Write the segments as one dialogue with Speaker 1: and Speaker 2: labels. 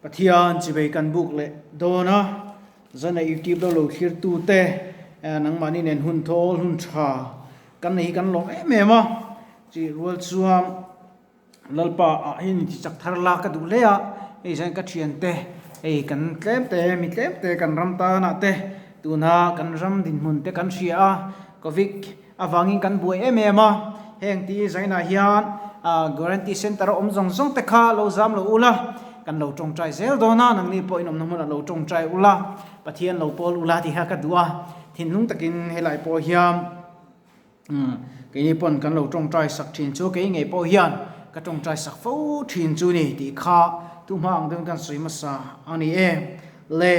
Speaker 1: Pathian chivei kan buk leh dawn a, zana YouTube lo lo thlirtu te nangmahni nen hun thawl hun tha kan nei hi kan lawm em em a, chih rual chuan Lalpa ah hian inti chak thar la ka duh hle a, hei zain ka thiante hei kan tlem te mi tlem te kan ram tanah te tuna kan ram dinhmun te kan hria a, Covid avangin kan buai em em a, heng ti zainah hian guarantee center a awm zawng zawng te kha lo zam lo ula, kan lo tawngtai zel dawn a, nangni pawh inawmna hmunah lo tawngtai ula, Pathian lo pawl ula tih kha ka duh a, thinlung takin helai pawh hian keini pawn kan lo tawngtai sak thin chu kei ngei pawh hian ka tawngtai sak fo thin chu ni tih kha tuhma ang deuhin kan sawi hmasa a ni e. Le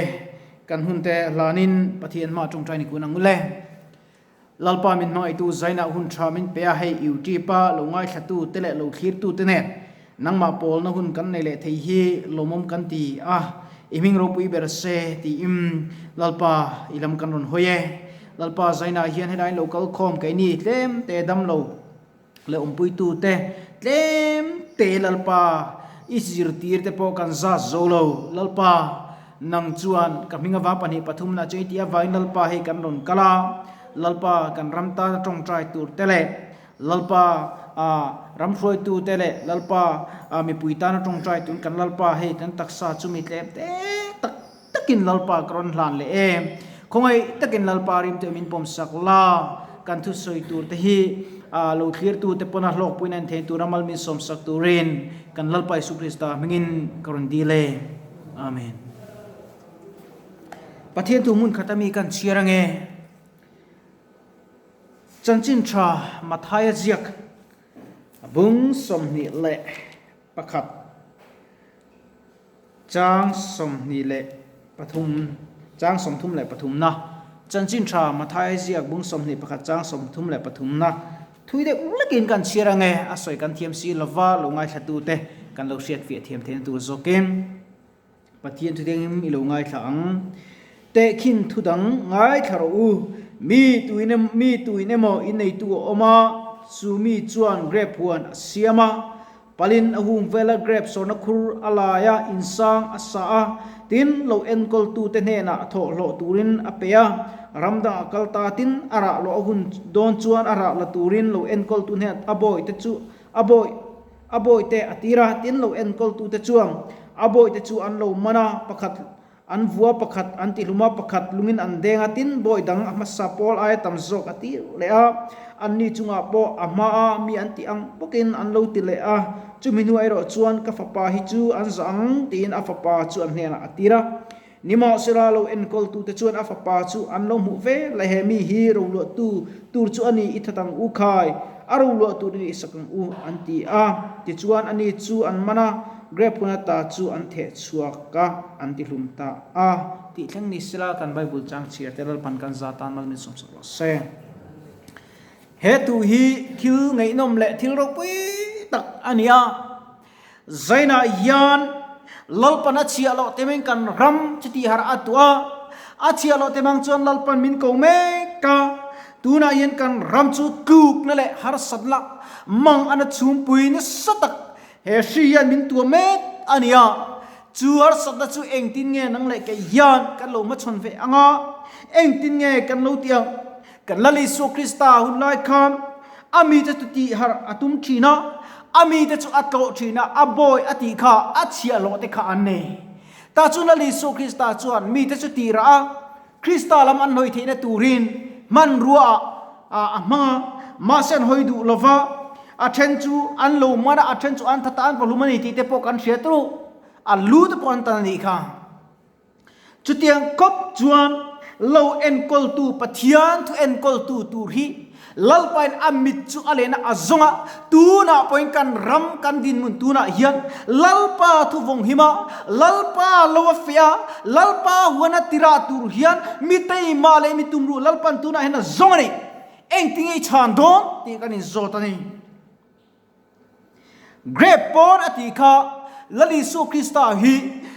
Speaker 1: kan hun te hlanin Pathian hma tawngtai ni kun ang u le. Lalpa min hmangaihtu Zaina hun tha min pe a, hei YouTube a lo ngaithlatu te leh lo thlirtu te nen nangmah pawlna hun kan nei leh thei hi lawmawm kan ti a, i hming ropui ber se tiin Lalpa i lam kan rawn hawi e. Lalpa Zaina hian helai lo kal khawm keini tlem te dam lo leh awmpuitu te tlem te Lalpa i zirtir te pawh kan zat zo lo. Lalpa, nang chuan ka hming avang pahnih pathum na chu i tih avangin Lalpa hei kan rawn kal a, Lalpa kan ram tana tawngtai tur te leh Lalpa ram hruaitu te leh Lalpa mipui tana tawngtai tur kan Lalpa hei kan taksa chu mi tlem te tak takin Lalpa ka rawn hlan leh e. Khawngaih takin Lalpa rimte min pawmsak la, kan thusawi tur te hi lo thlirtu te pawna hlawkpuiin a inthei tura mal min sawmsak turin kan Lalpa Isu Krista hmingin ka rawn dil e. Amen. Pathian thu hmun khat ami kan chhiar ange. Chanchin tha Mathaia ziak bung 21. Chang 23, chang 33 na, Chanchin Tha Mathaia ziak bung 21 chang 33 na, thui deuh lekin kan chhiar ange, a sawi kan thiam si lova lo ngaithlatute kan lo hriat fiah thiam theihna tur zawkin Pathian thu dengin i lo ngaithla ang. Tehkhin thu dang ngaithla rawh u, mi tuin mi tuin emaw inneitu a awm a, chu mi chuan grape huan a siam a, Palin a hung vela grape sawrna khur a lai a, insang a sa a, tin lo enkawltute hnenah thawhhlawh turin a pe a. Ram dangah kal ta tin a rah lawh a hun dawn chuan a rah la turin lo enkawltu hnenah a bawihte chu a bawih a bawihte a tir a, tin lo enkawltute chuan a bawihte chu an lo man a, pakhat An vua pakhat an tihlum a, pakhat lungin an deng a, tin bawi dang a hmasa pawl aia tam zawk a ti leh a. Anni chungah pawh a hmaa mi an tih ang bawkin an lo ti leh a. Chumi hnuah erawh chuan ka fapa hi chu an zah ang tiin a fapa chu an hnenah a tir a. Nimahsela lo enkawltute chuan a fapa chu an lo hmuh ve leh he mi hi roluahtu tur chu a ni i that ang u khai, a roluah tur i nih sak ang u an ti a. Tichuan ani chu an man a. Grape hun ata chu an theh chhuak a, an ti hlum ta a. Tih thleng ni sela kan Bible chang chhiar te Lalpan kan za tan mal min sawm sak rawh se. He thu hi thil ngaihnawm leh thil ropui tak a ni a. Zainah hian Lalpan a chhiah loh te meng kan ram chu tih harh a tuah a, a chhiah loh te mang chuan Lalpan min ko mek a. Tunah hian kan ram chu tlukna leh harsatna mang ana chhumpui nasa tak He hri hian min tuah mek a ni a, chu harsatna chu engtin nge nang leh kei hian kan lo hmachhawn ve ang a, engtin nge kan lo tih ang? Kan Lal Isua Krista hun lai khan a mite chu tih harh a tum thin a, a mite chu a tlawh thin a, a bawi a tih kha a chhiahhlawh te kha an nei. Tah chu Lal Isua Krista chuan mite chu tih rah a, Krista lam an hawi theihna turin hmanrua ah a hmang a, mahse an hawi duh lova, a then chu an lo man a, a then chu an tha ta an vawhlum a ni tih te pawh kan hria turu, a lu te pawh an tan a nih kha. Chutiang kawp chuan lo enkawltu Pathian thu enkawltu tur hi Lalpain a mit chu a lehna a zawng a, tunah pawhin kan ram kan dinhmun tunah hian Lalpa thu vawng him a, Lalpa lo a feh a, Lalpa huan a tirah tur hian mi teimah leh mi tumruh Lalpan tunah hian a zawng a ni. Engtinge i chhan dawn tih kan inzawt a ni. Grape pawn a tih kha Lal Isua Krista hi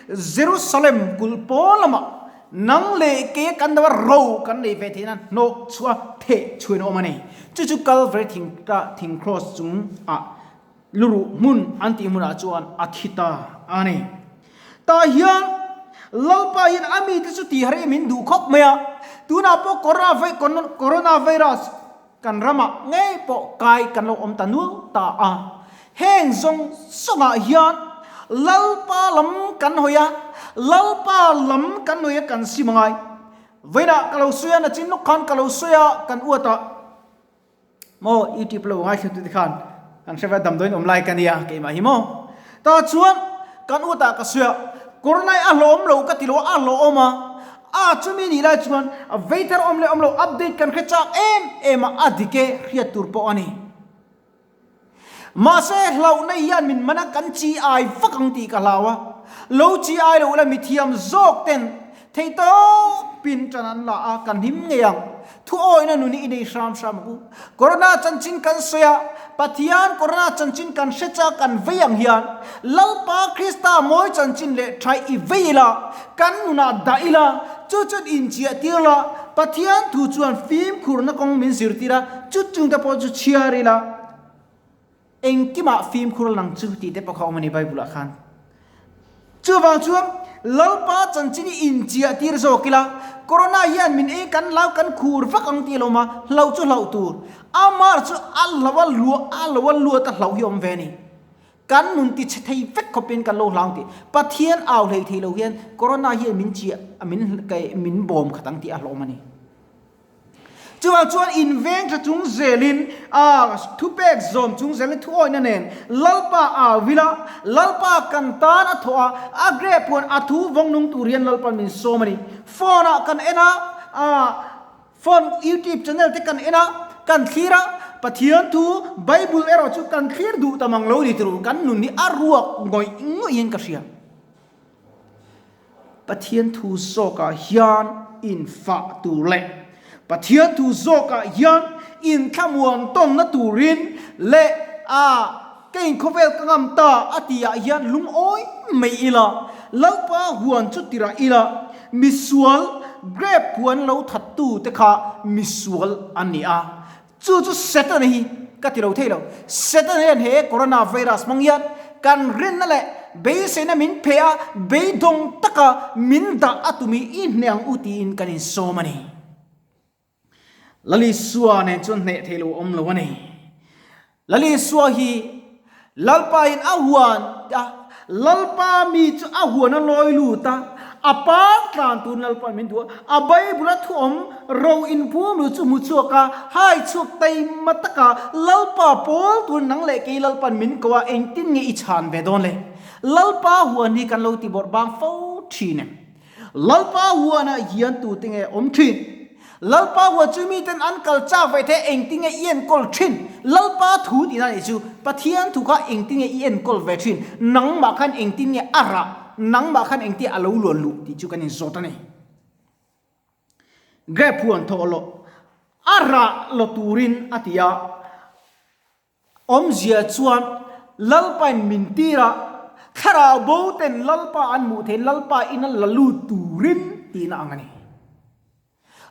Speaker 1: Jerusalem kulh pawn lamah nang leh kei kan deuh a ro kan nei ve theihna hnawh chhuah theh chhuin a awm a ni. Chu chu Kalvary thing ta thing cross chung ah luruh hmun an tih hmunah chuan a thi ta a ni. Tah hian Lalpa hian a mite chu tih harh i min duh khawp mai a, tunah pawh corona virus kan ramah ngei pawh kai kan lo awm ta nual ta a. Heng zawng zawngah hian Lalpa lam kan hawi a, Lalpa lam kan hawi a kan sim a ngai. Vawiinah ka lo sawi a, nachin lawk khan ka lo sawi a, kan uat a. Maw YouTube lo ngai thlu tu te khan kan hre ve damdawiin awm lai ka nia keimah hi maw. Tah chuan kan utah ka sawi a, corona hi a hlawhawm lo ka ti lo a, a hlawhawm a, a chumi nih lai chuan vei thar awm leh awm lo update kan hre chak em em a, a dik e hriat tur pawh a ni. Mahse hlauhna hian min man a kan chi ai vak ang tih ka hlau a, lo chi ai lo ila mithiam zawk ten theih tawpin tan an la a, kan hlim ngei ang. Thu awihna nun hi i nei hram hram ang u. Corona chanchin kan sawi a, Pathian Corona chanchin kan hre chak kan vei ang hian Lalpa Krista mawi chanchin leh tha i vei ila, kan nunah dah ila, chu chuan inchiah tir la, Pathian thu chuan fimkhurna kawng min zirtir a, chu chungte pawh chu chhiar ila, engkimah fimkhur lang chu tih te pawh kha awm a ni Bible ah khan. Chuvang chuan Lalpa chanchin hi inchiah tir zawk ila, Corona hian min ei kan lau kan khur vak ang tih a lo awm a, hlauh chu hlauh tur, amah chu a lo a luah a lo a luat a hlauh hi a awm ve a ni. Kan nun ti chhe thei vek khawpin kan lo hlau tih Pathian au hlei thei lo hian Corona hian min chiah min min bawm khat ang tih a hlawm a ni. Chuvang chuan inveng tha chung zelin a thupek zawm chung zelin thuawihna nen Lalpa au ila, Lalpa kan tan a thawh a, a grape huan a thu vawng nung tur hian Lalpa min sawm a ni. Phone ah kan en a, a Phone YouTube channel te kan en a, kan thlir a, Pathian thu Bible erawh chu kan thlir duh ta mang lo ni tur kan nun hi a ruak ngawih ngawih in ka hria. Pathian thu zawkah hian infah tur leh Pathian thu zawkah hian inthlamuan tawnna turin leh a ka inkhawvel ka ngam ta a tihah hian lungawi mai ila, Lalpa huan chu tirah ila, Misual, grape huan lo thattu te kha misual an ni a. Chu chu Setana hi ka ti lo thei lo. Setana hian he corona virus hmang hian kan rinna leh beiseina min phe a, beidawng taka min dah a tumi i hneh ang u tiin kan insawm a ni. Lalisua nen chuan hneh thei lo awm lo a ni. Lalisua hi Lalpa in a huan a, Lalpa mi chu a huan a lawi lut a, a par tlan turin Lalpa in min duh a, a Bible a thu awm ro inphum lu chu hmu chhuak a, hai chhuak taima taka Lalpa pawl turin nang leh kei Lalpa'n min ko a, engtin nge i chhan ve dawn le? Lalpa huan hi kan lo ti bawrh bang fo thin em? Lalpa huanah hian tute nge awm thin? Lalpa huan chu miten an kal chak ve thei engtin nge i enkawl thin? Lalpa thu tihna nih chu Pathian thu kha engtin nge i enkawl ve thin? Nangmah khan engtin nge a rah? Nangmah khan engtin a lo luan luh tih chu kan inzawt a ni. Grape huan thawh loh a rah lo turin a ti a. Awmzia chuan Lalpain min tir a, thlarau bo ten Lalpa an hmuh theihin Lalpa ina la lut turin tihna ang a ni.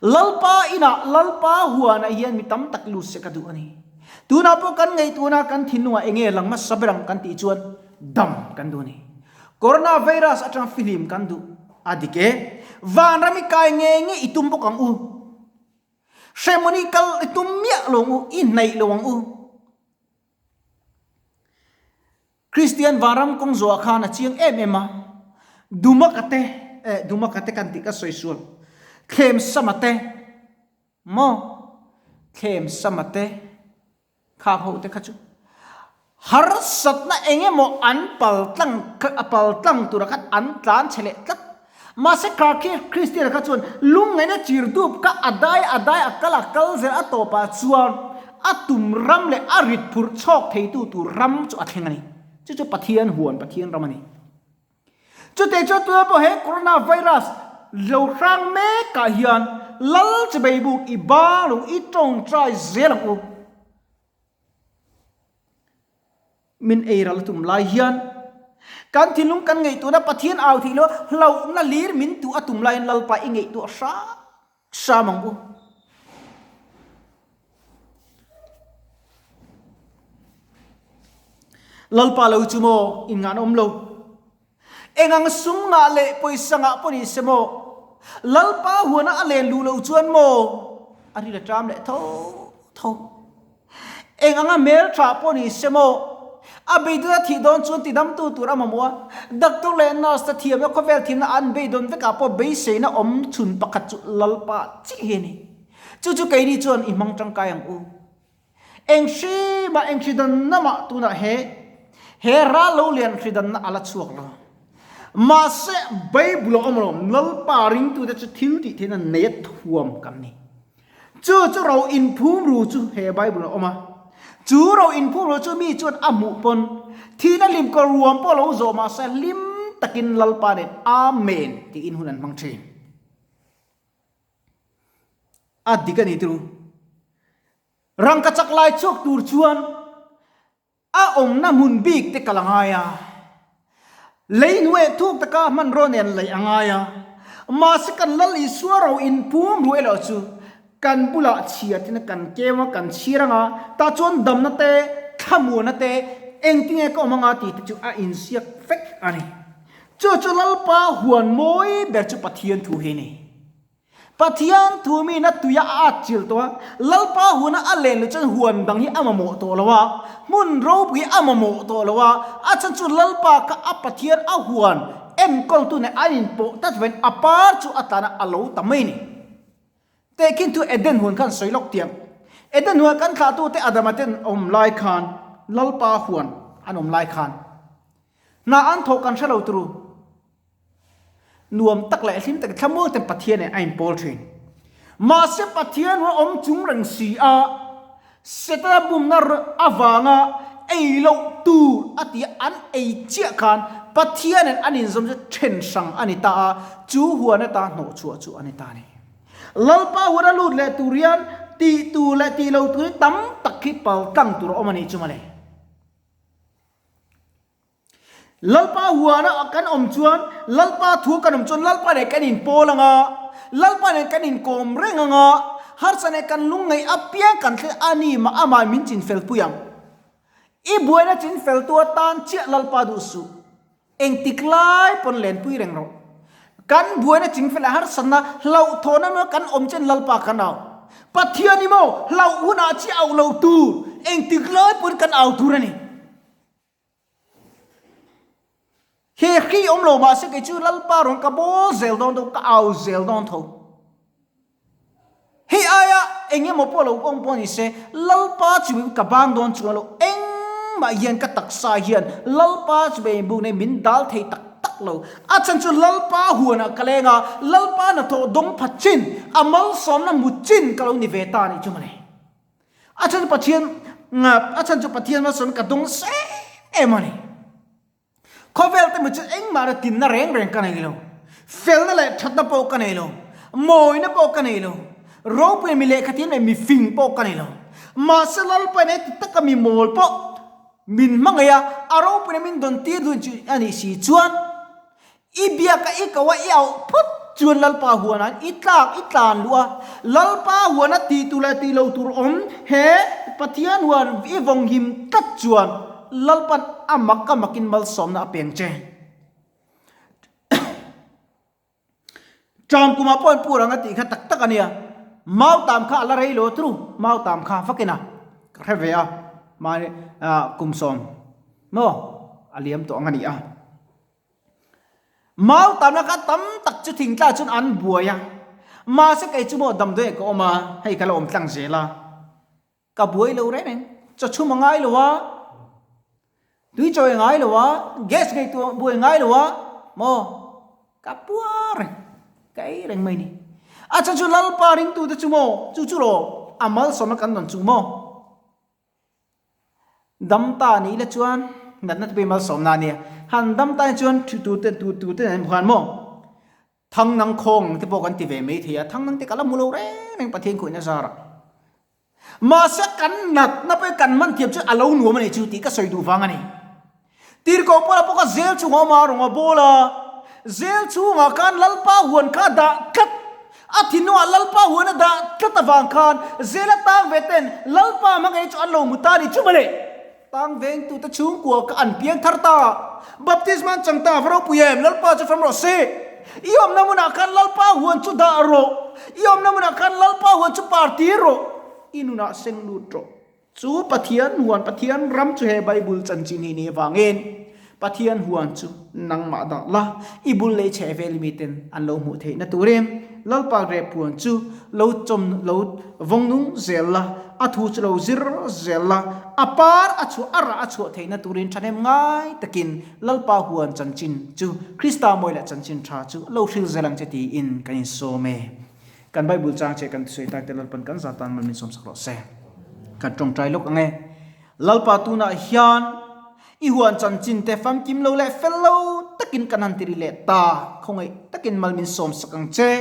Speaker 1: Lalpa inah, Lalpa huanah hian mi tam tak lut se ka duh a ni. Tunah pawh kan ngaihtuahna kan thinlungah eng nge lang hmasa ber ang kan tih chuan dam kan duh a ni. Corona virus atang fihlim kan duh a dik e. Vanram i kai nge nge i tum bawk ang u. Hremawni kal i tum miah lo ang u, i hnaih lo ang u. Kristian vanram kawng zawhah khan a chiang em em a, Dumaka te, eh Dumaka te kan tih ka sawi sual, Thlemsama te, maw? Thlemsama te, Khang ho te kha chu harsatna eng emaw an pal tlang a pal tlang tura khan an tlan chhe leh tlat. Mahse Christian kha chuan lungngaihna chir dup kha a dai a dai a kal a kal zel a tawpah chuan a tum ram leh a rit phurh chhawk theitu tur ram chu a thleng a ni. Chu chu Pathian huan Pathian ram a ni. Chutei chuan tuna pawh he Corona virus lo hrang mekah hian Lal chibei buk i bang lo i tawngtai zel ang u. Min ei ral tum lai hian kan thinlung kan ngaihtuahna Pathian au theih lo hlauhna hlir min tuh a tum laiin Lalpa i ngaihtuah hram hram ang u. Lalpa lo chu maw in ngan awm lo. Engang sum ngah leh pawisa ngah pawh ni se maw, Lalpa huana a len luh loh chuan maw a ril a ṭam leh tho tho. Eng anga hmel tha pawh ni se maw, a beidawn a thih dawn chuan tidamtu tur a mamawh a, doctor leh nurse te thiamna khawvel thiamna an beidawn vekah pawh beiseina awm chhun pakhat chu Lalpa chiah hi a ni. Chu chu keini chuan i hmang tangkai ang u. Eng hri mah eng hri danna mah tunah he he ral lo lian hri danna a la chhuak lo. Mahse Bible a awm lo, Lalpa ringtute chu thil tih theihna nei a thuam kan ni. Chu chu ro inphum ru chu he Bible a awm a. Chu ro inphum ru chu mi chuan a hmuh pawn thihna hlim kawr ruam pawh lo zawh mahse hlim takin Lalpa nen Amen tiin hun an hmang thin. A dik a ni turu. Rangka chak lai chhuak tur chuan A awmna hmun bik te kal a ngai a, lei hnuaih thuk taka hmanraw nen laih a ngai a, mahse kan Lal Isua ro inphum ruai loh chu kan bulah chhiar tina kan keu a, kan chhir anga, tah chuan damna te, thlamuana te, engtinge ka awm anga tih te chu a inziak vek a ni. Chu chu Lalpa huan mawi ber chu Pathian thu hi a ni. Pathian thu mi na tuia a at chil tawh a, Lalpa huna a len loh chuan huan dang hi a mamawh tawh lo a, hmun ropui a mamawh tawh lo a, a chhan chu Lalpa kha a Pathian a huan enkawltu nen an inpawh tlat vain a par chu a tlan a, a lo ta mai a ni. Tehkhin thu Eden huan khan sawi lawk tiang. Eden huan kan thlahtute Adama ten awm lai khan Lalpa huan an awm lai khan hna an thawh kan hre lo turu. Nuam tak leh hlim tak thlamual ten Pathian nen a inpawl thin. Mahse Pathian rawh awm chung reng si a, Setana bumna avanga ei loh tur a ti a, an ei chiah khan Pathian nen an inzawm chu then hrang a ni ta a, chu huan ata hnawhchhuah chu a ni ta a ni. Lalpa huan a lut leh tur hian tih tur leh tih lo tur hi tam tak hi paltlang tur a awm a nih chu mawle. Lalpa huana kan awm chuan, Lalpa thu kan awm chuan Lalpa nen kan inpawl ang a, Lalpa nen kan inkawm reng ang a, harsa nen kan lungngaih apiang kan thlen a ni mah amah min chinfel pui ang. I buaina chinfeltu atan chiah Lalpa duh suh. Engtik lai pawn lenpui reng rawh. Kan buaina chingfel leh harsatna hlauhthawhna emaw kan awm chuan Lalpa kan au. Pathian emaw hlauh hunah chiah auh lo tur, engtik lai pawn kan au tur a ni. He hri awm lo mahse kei chu Lalpa rawn ka bawl zel dawn tho, ka au zel dawn tho. Hei aia eng emaw pawh lo awm pawh ni se, Lalpa chu ka bang dawn chuang lo, engmah hian ka taksa hian Lalpa chu bei buk nei min dal thei tak tak lo. A chhan chu Lalpa huanah ka leng a, Lalpa hnathawh dawng phat chin, a malsawmna hmu chin ka lo ni ve ta a nih chu mawle. A chhan chu Pathian a chhan chu Pathian malsawmna ka dawng se em a ni. Khawvel te mi chu engmah na tinna reng reng ka nei lo. Felna leh thatna pawh ka nei lo. Mawina pawh ka nei lo. Ropui mi lehkhathiam leh mi fing pawh ka nei lo. Mahse Lalpa in heti taka mi mawl pawh min hmangaih a, a ropuina min dawn tir dun chu a nih si chuan I biak a, i ko a, i auh phawt chuan Lalpa huanah i tlak, i tlan luh a. Lalpa huana tih tur leh tih lo tur awm he Pathian huan i vawng him tlat chuan Lalpa'n a mak a makin malsawmna a peng che. Ṭam kumah pawh in pur ang a tih kha tak tak a nia. Mautam kha a la rei lo tru, mautam kha vakin a ka hre ve a, mahni kum sawm maw a liam tawh ang a ni a. Mau tamna kha tam tak chu thingtla chuan an buai a, mahse kei chu maw damdawi ah ka awm a, hei ka la awm tlang zel a, ka buai lo reng reng, chaw chhum a ngai lo a, tui chawi a ngai lo a, gas ngaihtuah buai a ngai lo a, maw ka puar reng, ka ei reng mai ni. A chhan chu Lalpa ringtute chu maw, chu chu law a malsawmna kan rawn chu maw. Dam ta nih la chuan natna te pawh hi malsawmna a nia. Han dam ta hi chuan thu tu te tu tu te nen khan maw thang nang khawng ang te pawh kan ti ve mai thei a, thang nang te ka la hmu lo reng reng Pathian khuaihna zarah. Mahse kan natna pawh hi kan man thiam chu a lo nuam a nih chu tih ka sawi duh vang a ni. Tirhkoh Paula pawh kha zel chungah a awm a, rawn a bawl a. Zel chungah khan Lalpa huan kha a dah tlat. A thinlungah Lalpa huan a dah tlat avang khan zel atang ve ten Lalpa hmangaih chu an lo hmu ta a ni chu mawle. Tang vengtute chhungkua ka an piang thar ta. Baptisma an chang ta, va ropui em? Lalpa chu fam rawh se. I awmna hmunah khan Lalpa huan chu dah rawh. I awmna hmunah khan Lalpa huan chu par tir rawh. I nunah seng lut rawh. Chu Pathian huan, Pathian ram chu he Bible chanchin hi ni avangin Pathian huan chu nangmah dah la, i bul lei chheh vel miten an lo hmuh theihna turin Lalpa grep huan chu lo chawm lo vawng nung zel la, a thu chu lo zir zel la, a par a chhuah a rah a chhuah theihna turin thahnem ngai takin Lalpa huan chanchin chu Krista mawi leh chanchin tha chu lo hril zel ang che tiin kan insawm e. Kan Bible chang che kan thusawi tak te Lalpan kan za tan mal min sawmsak rawh se. Kan tawngtai lawk ang e. Lalpa tunah hian i huan chanchin te famkim lo leh fel lo takin kan han tiri leh ta. Khawngaih takin mal min sawmsak ang che.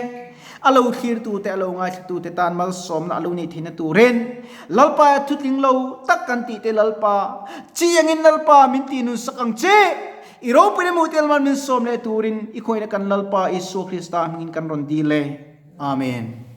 Speaker 1: A lo thlirtu te a lo ngaithlatu te tan malsawmna a lo neih theihna turin Lalpa e thutling lo tak kan tih te Lalpa chiangin Lalpa min tih nunsak ang che. I ropui leh muhtel mal min sawm leh turin i khawihna kan Lalpa Isua Krista hmingin kan rawn dil e. Amen.